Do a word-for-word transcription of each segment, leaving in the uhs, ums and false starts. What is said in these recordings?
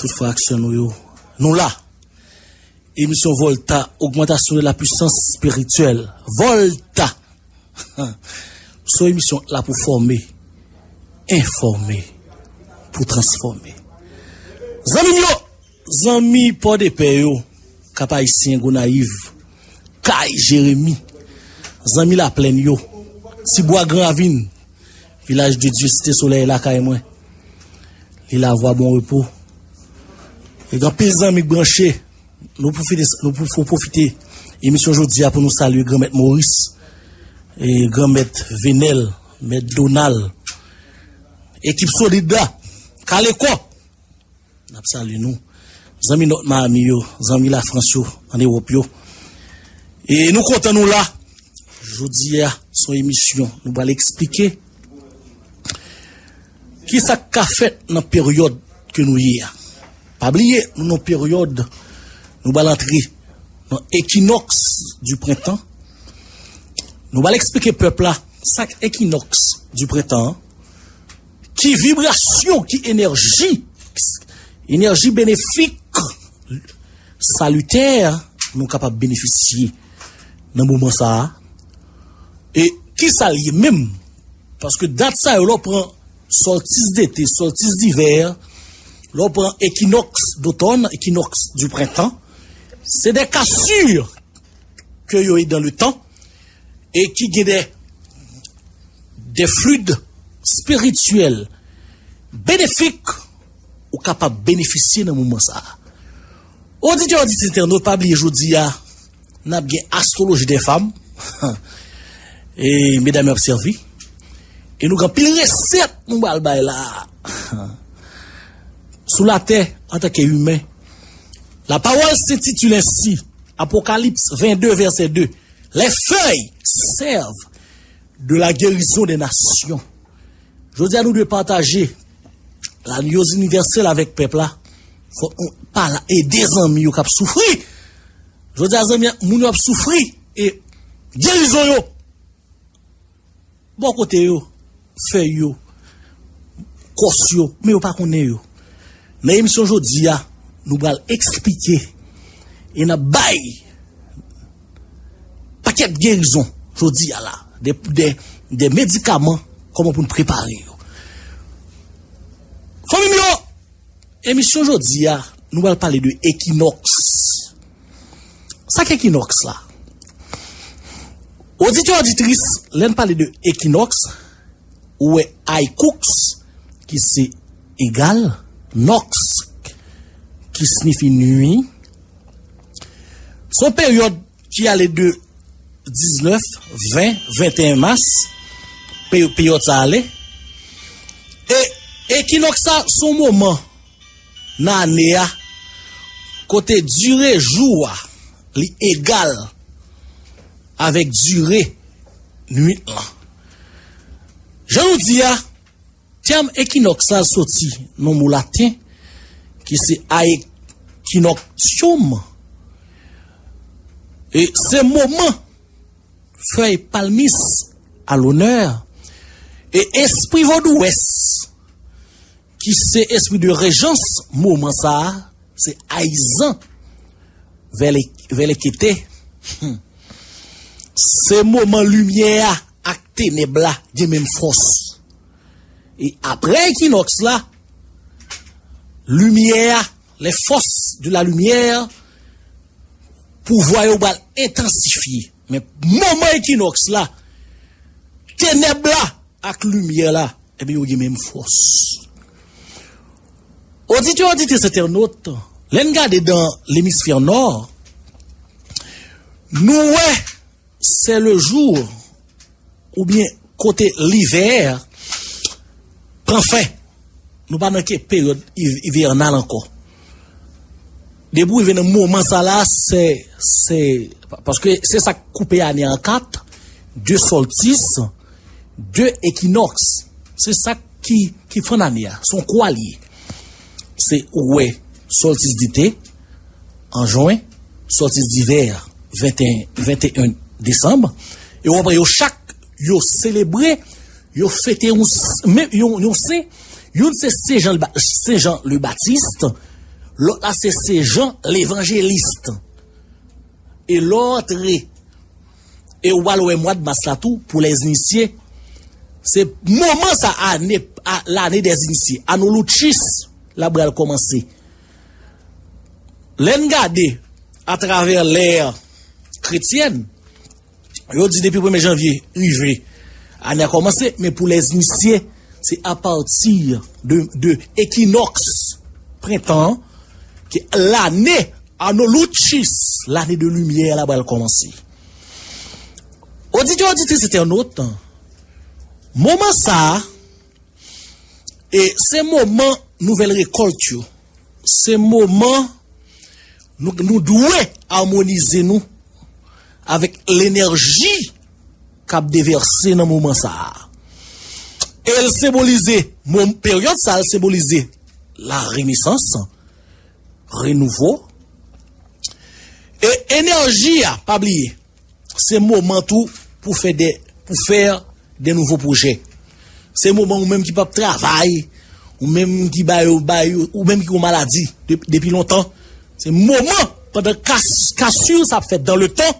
Tout frè ak sè nou yo, nou la. Emisyon Volta, augmentation de la puissance spirituelle. Volta! Se yon emisyon la pou fòme, enfòme, pou transfòme. Zanmi m yo, zanmi Pòdepè yo, Kap Ayisyen, Gonayiv, Kay Jeremi, zanmi Laplèn yo, Tibwa Gran Ravin, Vilaj de Dye, Site Solèy, lakay mwen. Li lavwa bon repo. E gen anpil zanmi k branche. Nou pwofite, nou pou, fò pwofite emisyon jodi a pou nou salye Granmèt Moris, e Granmèt Venèl, Mèt Donal, ekip solid la, Kalekò. N ap salye nou. Zanmi Nòt Miami yo, zanmi Lafrans yo, ann Ewòp yo. E nou kontan nou la. Jodi a, se yon emisyon. Nou pral eksplike kisa k ka fèt nan peryòd ke nou ye a. Pa bliye, nou nan peryòd, nou pral antre nan equinoxe du printemps. Nou pral eksplike pèp la sa k equinoxe du printemps an. Ki vibrasyon, ki enèji, enèji benefik, salitè, nou kapab benefisye nan moman sa a. E kisa l ye menm? Paske dat sa yo, lè w pran solstice d'été, solstice d'hiver, lè w pran equinoxe d'automne, equinoxe du printemps, se de cassures ke yo ye dans le temps e ki gen de, de fluides spirituels bénéfiques ou kapab benefisye nan moman sa a. Oditè, oditris, entènot, pa bliye jodi a, n ap gen astroloji dè fam. E medam yo ap sèvi. E nou gen anpil resèt nou pral bay la. Sou latè, antanke imen, la parole s'intitule ainsi, Apocalypse vingt-deux, verset deux. Les feuilles servent de la guérison des nations. Jodi a, nou dwe pataje la news inivèsèl avèk pèp la. Fòk nou pale, ede zanmi yo k ap soufri. Jodi a, zanmi, moun yo ap soufri. E gerizon yo. Bò kote yo, fèy yo, kòs yo, men yo pa konnen yo. Nan emisyon jodi a, nou pral eksplike e n ap bay pakèt gerizon jodi a la, de, de, de medikaman, kòman pou n prepare yo. Fanmi m yo, emisyon jodi a, nou pral pale de equinoxe. Sa k equinoxe la? Oditè, oditris, lè n pale de equinoxe, ou wè equus, ki se egal, nox, ki siyifi nwi. Se yon peryòd ki ale de diznèf, ven, venteyen mas, pe-, peryòd sa ale. E equinoxe sa, se yon moman nan ane a, kote dire jou a, li egal avèk dire nwit lan. Jan nou di a, tèm equinoxe la soti nan mo laten, ki se aequinoctium. E se moman fèy palmis a lonè, e espri vodou wès, ki se espri de rejans moman sa a, se ayizan vèlè-, vèlèkete. Hmm. Se moman limyè a ak tenèb la gen menm fòs. E apre equinoxe la, limyè a, les forces de la lumière, pouvwa yo pral entansifye. Men moman equinoxe la, tenèb la ak limyè la, ebyen, yo gen menm fòs. Oditè, oditris, entènot, lè n gade dan lemisfè nò, nou wè se le jou oubyen kote livè pran fen. Nou pa nan ke peryòd iv-, ivènal ankò. Depi w rive nan moman sa la, se, se, paske se sa k koupe ane an kat, de solstice, de equinoxe. Se sa ki, ki fann ane a. Se yon kwa li ye. Se ou wè solstice d'été an jen, solstice d'hiver venteyen, venteyen desanm, e w ap wè yo chak, yo selebre, yo fete yon s-, men yon, yon sen, youn se Sen Jan, Sen Jan le Batiste, Lòt la se Sejan Levanjelis. E lè w antre, e w al wè mwa de mas la tou, pou lèzinisye, se moman sa ane, a, lane dèzinisye, Anno Lucis, la pral kòmanse. Lè n gade atravè lè kretyèn, yo di depi premye janvye rive, ane a kòmanse, men pou lèzinisye, se apati de, de ekinòks prentan an, ke lane Anno Lucis, lane de limyè la pral kòmanse. Oditè, oditris, entènot, moman sa a, e se moman nouvèl rekòlt yo. Se moman nou, nou dwe amonize nou avèk lenèji k ap devèse nan moman sa a. E l senbolize, mo- peryòd sa a, l senbolize la renesans, renouvo. E enèji a, pa bliye, se moman tou pou fè de, pou fè de nouvo pwojè. Se moman ou menm ki p ap travay, ou menm ki ba yo, ba yo, ou menm ki gon maladi de- depi lontan. Se moman, pandan kas- kasur sa ap fèt dan le tan,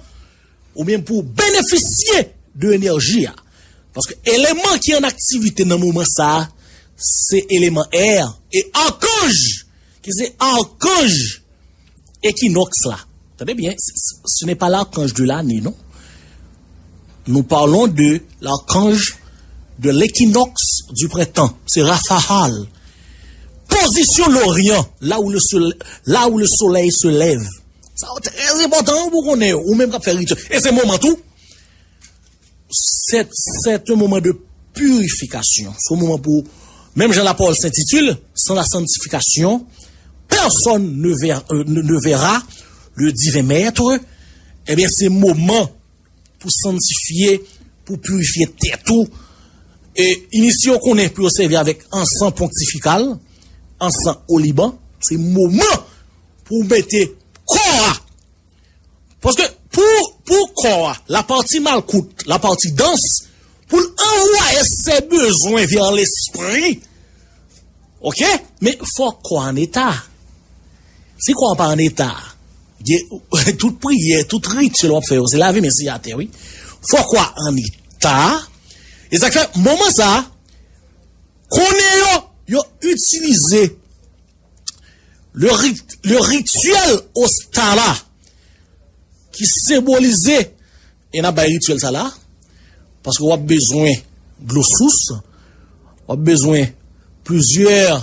ou menm pou benefisye de enèji a. Paske eleman ki an aktivite nan moman sa a, se eleman air. E akanj, ki se akanj ekinòks la. Tande byen, ce n'est pas l'archange de l'année, non. Nous parlons de l'archange de l'équinoxe du printemps. Se Raphaël. Pozisyon loryan, la où le soleil, là où le soleil se lève. Sa yo trè enpòtan pou konnen, ou menm k ap fè rityèl. E se moman tou, c'est, c'est un moment de purification. Se yon moman pou, menm jan la parole s'intitule, sans la sanctification, personne ne verra, euh, ne, ne verra le divin maître. Ebyen, se moman pou santifye, pou pirifye tèt ou. E inisye yo konnen pou yo sèvi avèk ansan ponktifikal, ansan oliban. Se moman pou w mete kò a. Paske pou, pou kò a, la pati malkout, la pati dans, pou l anvoye se bezwen vè lespri, oke? Men fò kò a an eta. Si kò a pa an eta, gen- tout priyè, tout rityèl w ap fè yo, se lave men se atè, wi. Fò kò a an eta. E sa k fè, moman sa, konnen yo, yo itilize le rit- le rituel Ostara ki senbolize, e n ap bay rityèl sa la, paske w ap bezwen dlo sous, w ap bezwen plizyè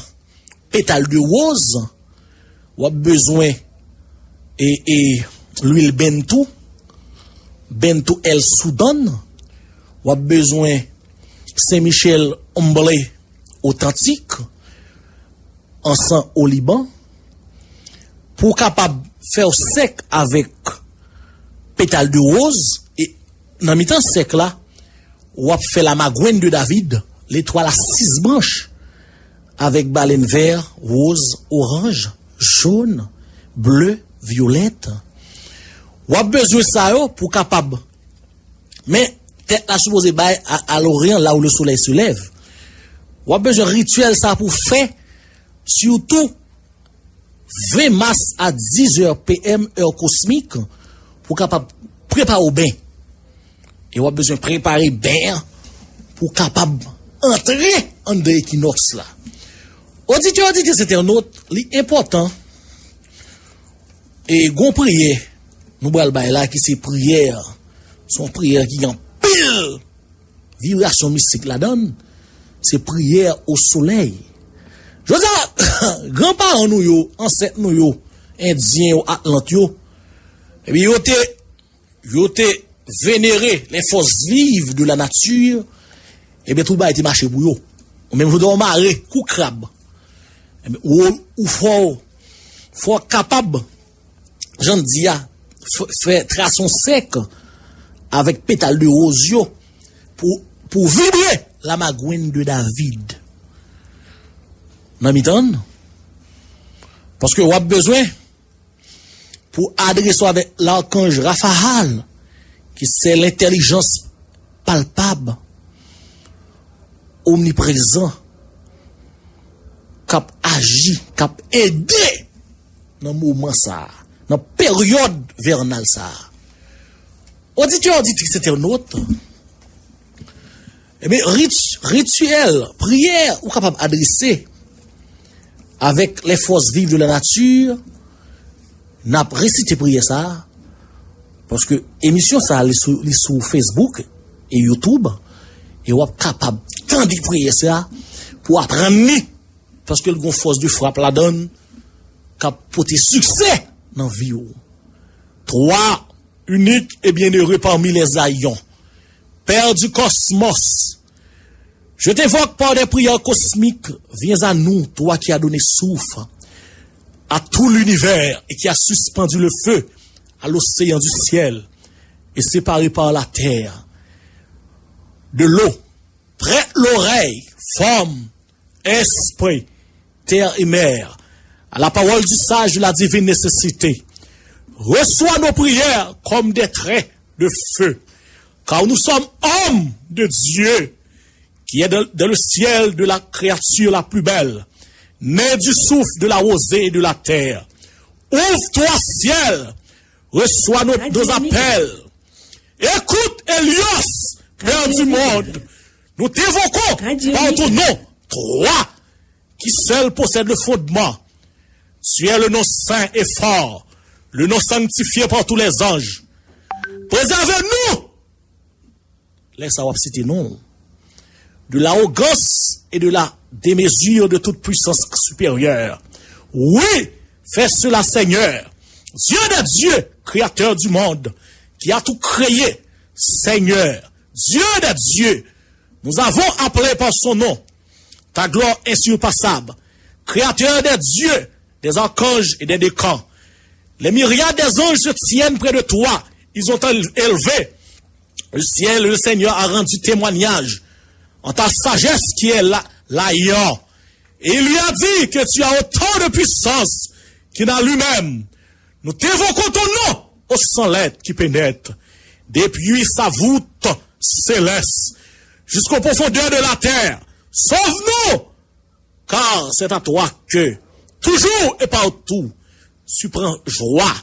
petal de woz, w ap bezwen e, e lwil bentou, bentou el soudan, w ap bezwen Sen Michel omble otantik, ansan oliban, pou w kapab fè w sèk avèk petal de woz, e nan mitan sèk la, w ap fè lamagwèn de David, letwal a sis branch, avèk balèn vè, woz, oranj, jòn, ble, vyolèt. W ap bezwen sa yo pou w kapab. Men, tèt la sipoze bay a, a loryan, la où le soleil se lève. W ap bezwen rityèl sa pou fè, sitou ven mas a diz è p m, è kosmik, pou kapab prepare w ben. E w ap bezwen prepare ben an pou kapab antre anndan ekinòks la. Oditè, oditris, entènot, li enpòtan. E gon priyè nou pral bay la ki se priyè. Se yon priyè ki gen anpil vibrasyon mistik ladan l. Se priyè o solèy. Jodi a, granparan nou yo, ansèt nou yo, endyen yo, atlant yo, epi yo te, yo te venere les forces vives de la nature, ebyen tout bagay te mache pou yo. Ou menm jodi a w mare kou krab. Ebyen, ou, ou fò, fò w kapab, jan n di a, f- fè tras yon sèk avèk petal de woz yo pou, pou vibre lamagwèn de David. Nan mitan n, paske w ap bezwen pou adrese w avèk lakanj Rafaal, ki se lentèlijans palpab, omniprezan, k ap aji, k ap ede nan moman sa a, nan peryòd vènal sa a. Oditè, oditris, entènot, ebyen, rit-, rityèl, priyè ou kapab adrese avèk les forces vives de la nature, n ap resite priyè sa a, paske emisyon sa a, li sou, li sou Facebook e YouTube, e w ap kapab tande priyè sa a pou aprann li, paske l gon fòs de frap ladan l k ap pote siksè nan vi w. Toi, unique et bienheureux parmi les haillons, Père du cosmos, je t'invoque par des prières cosmiques, viens à nous, toi qui as donné souffle à tout l'univers et qui as suspendu le feu à l'océan du ciel et séparé par la terre de l'eau. Prête l'oreille, forme, esprit, terre et mer, à la parole du sage de la divine nécessité. Reçois nos prières comme des traits de feu, car nous sommes hommes de Dieu, qui est dans, dans le ciel de la créature la plus belle, né du souffle de la rosée et de la terre. Ouvre-toi, ciel, reçois nos, nos appels. Écoute, Hélios, Père du monde. Nous t'invoquons par ton nom, toi qui seul possède le fondement. Tu es le nom saint et fort, le nom sanctifié par tous les anges. Préserve-nous, lè sa w ap site non, de l'arrogance et de la démesure de toute puissance supérieure. Oui, fais cela, Seigneur, Dieu des dieux, créateur du monde, qui a tout créé. Seigneur, Dieu des dieux, nous avons appelé par son nom, ta gloire insurpassable, créateur des dieux, des archanges et des décans. Les myriades des anges se tiennent près de toi. Ils ont élevé le ciel, le Seigneur a rendu témoignage en ta sagesse qui est la, l'Aïon. Et il lui a dit que tu as autant de puissance qu'il n'a lui-même. Nous t'invoquons ton nom, ô sang l'être qui pénètre depuis sa voûte céleste jusqu'aux profondeurs de la terre. Sauve-nous, car c'est à toi que, toujours et partout, tu prends joie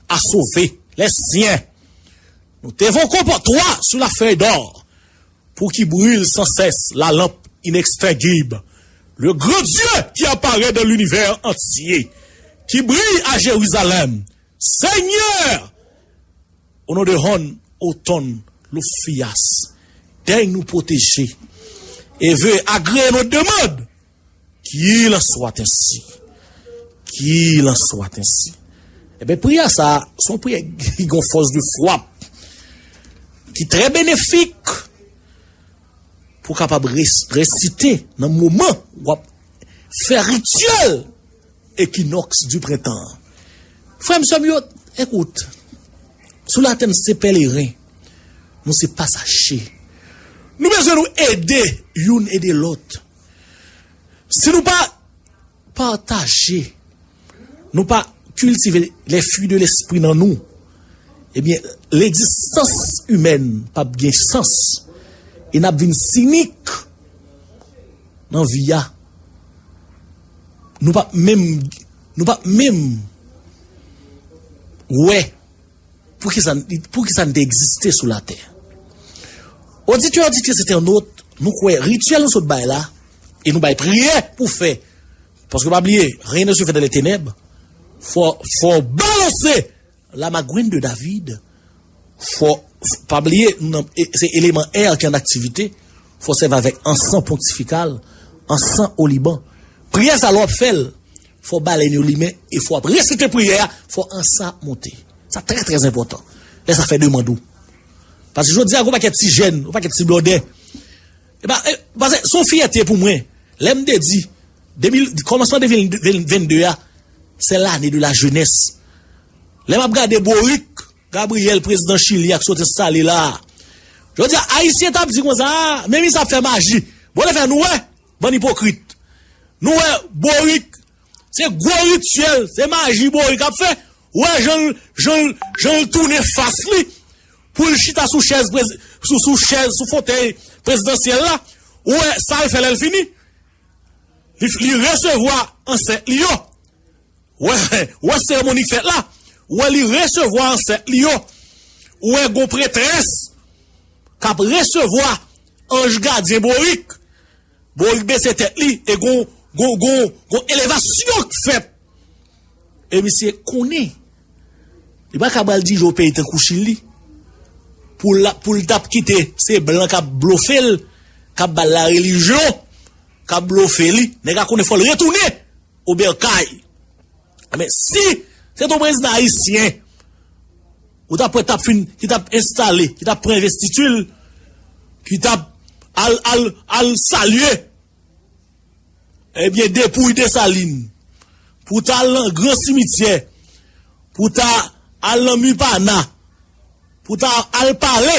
à sauver les siens. Nous t'invoquons pour toi sur la feuille d'or, pour qui brille sans cesse la lampe inextinguible, le grand Dieu qui apparaît dans l'univers entier, qui brille à Jérusalem. Seigneur, au nom de Hon Oton Loufias, daigne nous protéger et veuille agréer nos demandes. Qu'il en soit ainsi. Qu'il en soit ainsi. Ebyen, priyè sa a, se yon priyè ki gen yon fòs de frap ki trè benefik pou w kapab res-, resite nan moman w ap fè rityèl ekinòks di prentan an. Frè m, sè m yo, ekout, sou latè n se pèleren, nou se pasaje. Nou bezwen nou ede youn ede lòt. Si nou pa pataje, nou pa kiltive les fruits de l'esprit nan nou, ebyen, legzistans imèn p ap gen sans e n ap vin sinik nan vi a. Nou p ap menm, nou p ap menm wè poukisa, poukisa n te egziste sou latè. Oditè, oditris, entènot, nou kwè rityèl nou sot bay la, e nou bay priyè pou fè. Paske pa bliye, rien ne se fait dans les ténèbres. Fò, fò balanse la magwin de David. Fò, f-, pa bliye, nou nan, e, se eleman air ki an aktivite. Fò sèvi avèk ansan ponktifikal, ansan oliban. Priyè sa lè w ap fè l, fò balèn yo limen, e fò w ap resite priyè a, fò ansan ap monte. Sa trè, trè enpòtan. Lè sa fè demann ou. Paske jodi a, gon pakèt ti jèn, gon pakèt ti blòdè. E pa, e, paske se yon fyète pou mwen. Lè m te di, de mil, kòmansman de mil vennde a, se lane de la jenès. Lè m ap gade Boric Gabriel, prezidan Chili a k sot enstale la a. Jodi a, Ayisyen t ap di konsa, a, men misye ap fè maji. Bon, lè fè nou wè, bann ipokrit. Nou wè Boric, se gwo rityèl, se maji Boric ap fè. Ou wè jan l, jan l, jan l tounen fas li pou l chita sou chèz prezi-, sou, sou chèz, sou fotèy prezidansyèl la. Ou wè sa l fè lè l fini. Li, li resevwa ansèt li yo. Wè, wè seremoni k fèt la. Wè li resevwa ansèt li yo. Wè gon pretrès k ap resevwa anj gadyen Borik. Borik bese tèt li e gon, gon, gon, gon elevasyon k fèt. E misye konnen li pa ka pral dirije yon peyi tankou Chili. Pou l, pou l t ap kite se blan k ap blofe l, k ap ba l la relijyon, k ap blofe li. Nèg la konnen fò l retounen o bèkay. Men si se t on prezidan ayisyen, ou t ap wè t ap fin, ki t ap enstale, ki t ap pran envestiti l, ki t ap al, al, al salye, ebyen, depouy Desalin, pou ta al nan gran simityè, pou ta al nan Mipana, pou ta al pale,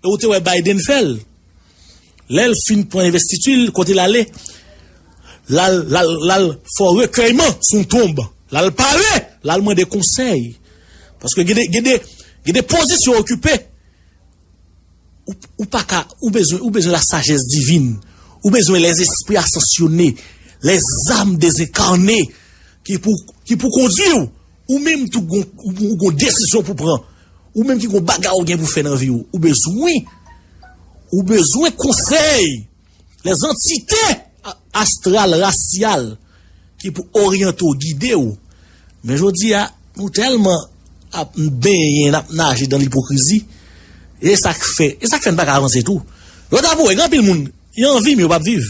e ou te wè Biden fè l. Lè l fin pran envestiti l, kote l ale, l al, l al, l al fè yon rekèyman sou yon tonb. L al pale, l al mande konsèy. Paske gen de, gen de, gen de pozisyon okipe, ou, ou pa ka, ou bezwen, ou bezwen la sajès divin, ou bezwen les esprits ascensionnés, les âmes désincarnées ki pou, ki pou kondwi w. Ou menm tou gon, ou, ou gon desizyon pou pran. Ou menm ki gon bagay ou gen pou fè nan vi w. Ou bezwen, ou bezwen konsèy. Les entités a-, astral, rasyal, ki pou oryante w, gide w. Men jodi a, nou tèlman ap benyen, n ap naje dan lipokrizi. E sa k fè, e sa k fè n pa ka avanse tou. Yo ta pou wè, gen anpil moun, y anvi, men yo p ap viv.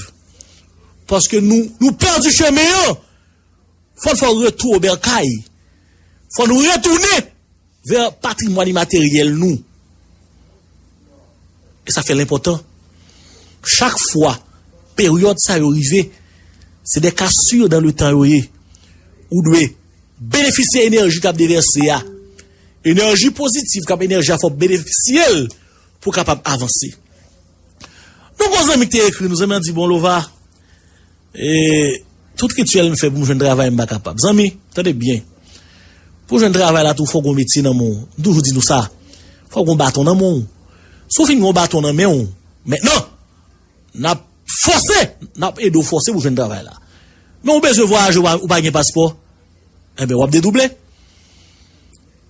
Paske nou, nou pèdi chemen an. Fò n fè yon retou o bèkay. Fò nou retounen vè patrimwàn imateryèl nou. E sa fè l enpòtan. Chak fwa peryòd sa yo rive, se de ka si dan le tan yo ye. Ou dwe benefisye enèji k ap devèse a. Enèji pozitif k ap enèji a, fò w benefisye l pou w kapab avanse. Nou gon zanmi ki te ekri nou, zanmi an di, "Bon, Lova, e, tout rityèl m fè pou m jwenn travay, m pa kapab." Zanmi, tande byen. Pou w jwenn travay la tou, fò w gon metye nan men w. M toujou di nou sa. Fò w gon baton nan men w. Si w fin gon baton nan men w, mentnan, n ap fòse, n ap ede w fòse pou w jwenn travay la. Men ou bezwen vwayaje, ou pa, ou pa gen paspò, enben, w ap dedouble.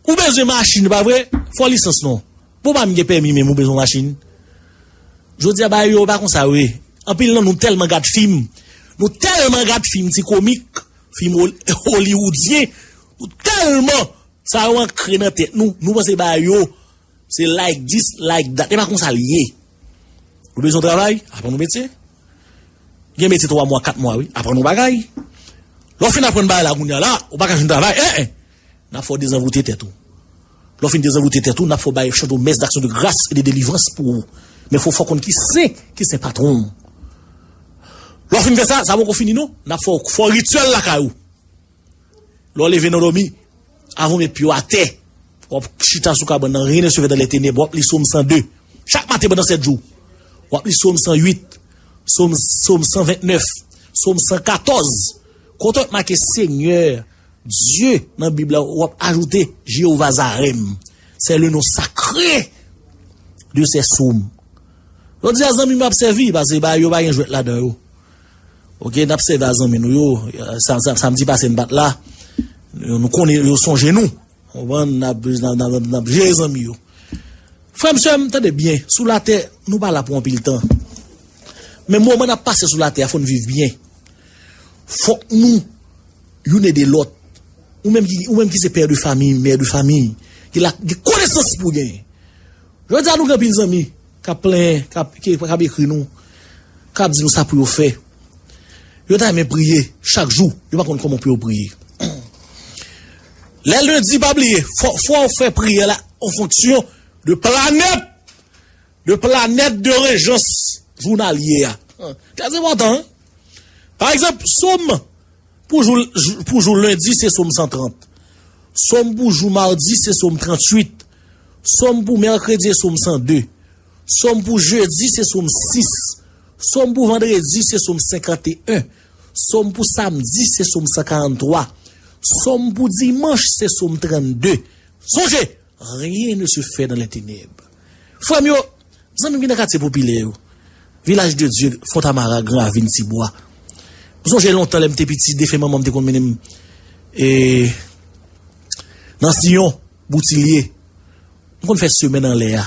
Ou bezwen machin, pa vre? Fò lisans non. Bon, pa m gen pèmi, men ou bezwen machin. Jodi a, bagay yo pa konsa yo ye. Anpil nan nou tèlman gad fim. Nou tèlman gad fim ti komik, fim hol-, hollywoodyen. Nou tèlman sa yo ankre nan tèt nou. Nou panse bagay yo se like this, like that. E pa konsa l ye. Ou bezwen travay? Aprann yon metye. Gen metye twa mwa, kat mwa, wi. Aprann yon bagay. Lè w fin aprann bagay la, kounye a la, ou pa ka jwenn travay. En, en. N ap fè w dezanvoute tèt ou. Lè w fin dezanvoute tèt ou, n ap fè w bay chante yon mès d'action de grâce et de délivrance pou ou. Men fò, fò w konn ki sen, ki sen patwon w. Lè w fin fè sa, sa poko fini non. N ap fè w, fè w rityèl lakay ou. Lè w leve nan dòmi, avan w met pye w atè, w ap chita sou kabann nan, rien ne se fait dans les ténèbres, w ap li Sòm san de. Chak maten pandan sèt jou, w ap li Sòm san uit, Sòm, Sòm san vennèf, Sòm san katòz. Kote w make Senyè Dye nan Bib la, w ap ajoute Jewova Zarèm. C'est le nom sacré de ces psaumes. Jodi a, zanmi m ap sèvi, paske ba yo pa gen jwèt ladan yo. Oke, n ap sèvi a zanmi nou yo. Sa, sa, samdi pase n pa t la. Nou konnen yo sonje nou. Konprann? N ap, n ap, n ap, n ap jere zanmi yo. Frè m, sè m, tande byen. Sou latè, nou pa la pou anpil tan. Men moman n ap pase sou latè a, fò n viv byen. Fòk nou youn ede lòt. Ou menm ki, ou menm ki se pè de fanmi, mè de fanmi, ki la, gen konesans pou w genyen. Jodi a, nou gen anpil zanmi k ap plenyen, k ap, ki, k ap ekri nou, k ap di nou sa pou yo fè. Yo ta renmen priye chak jou, yo pa konn kòman pou yo priye. Lè lendi, pa bliye, fò, fò w fè priyè la an fonksyon de planèt, de planèt de rejans jounalye a. Trè enpòtan, wi. Pa egzanp, Sòm pou jou, pou jou lendi, se Sòm san trant. Sòm pou jou madi, se Sòm tranntuit. Sòm pou mèkredi, se Sòm san de. Sòm pou jedi, se Sòm sis. Sòm pou vandredi, se Sòm senkanteyen. Sòm pou samdi, se Sòm san karanntwa. Sòm pou dimanch, se Sòm trannde. Sonje, rien ne se fait dans les ténèbres. Frè m yo, zanmi m ki nan katye popilè yo, Vilaj de Dye, Fontamara, Gran Ravin, Tibwa. M sonje lontan lè m te piti, defen manman m te konn mennen m e, nan Siyon, Boutilye. M konn fè semèn anlè a.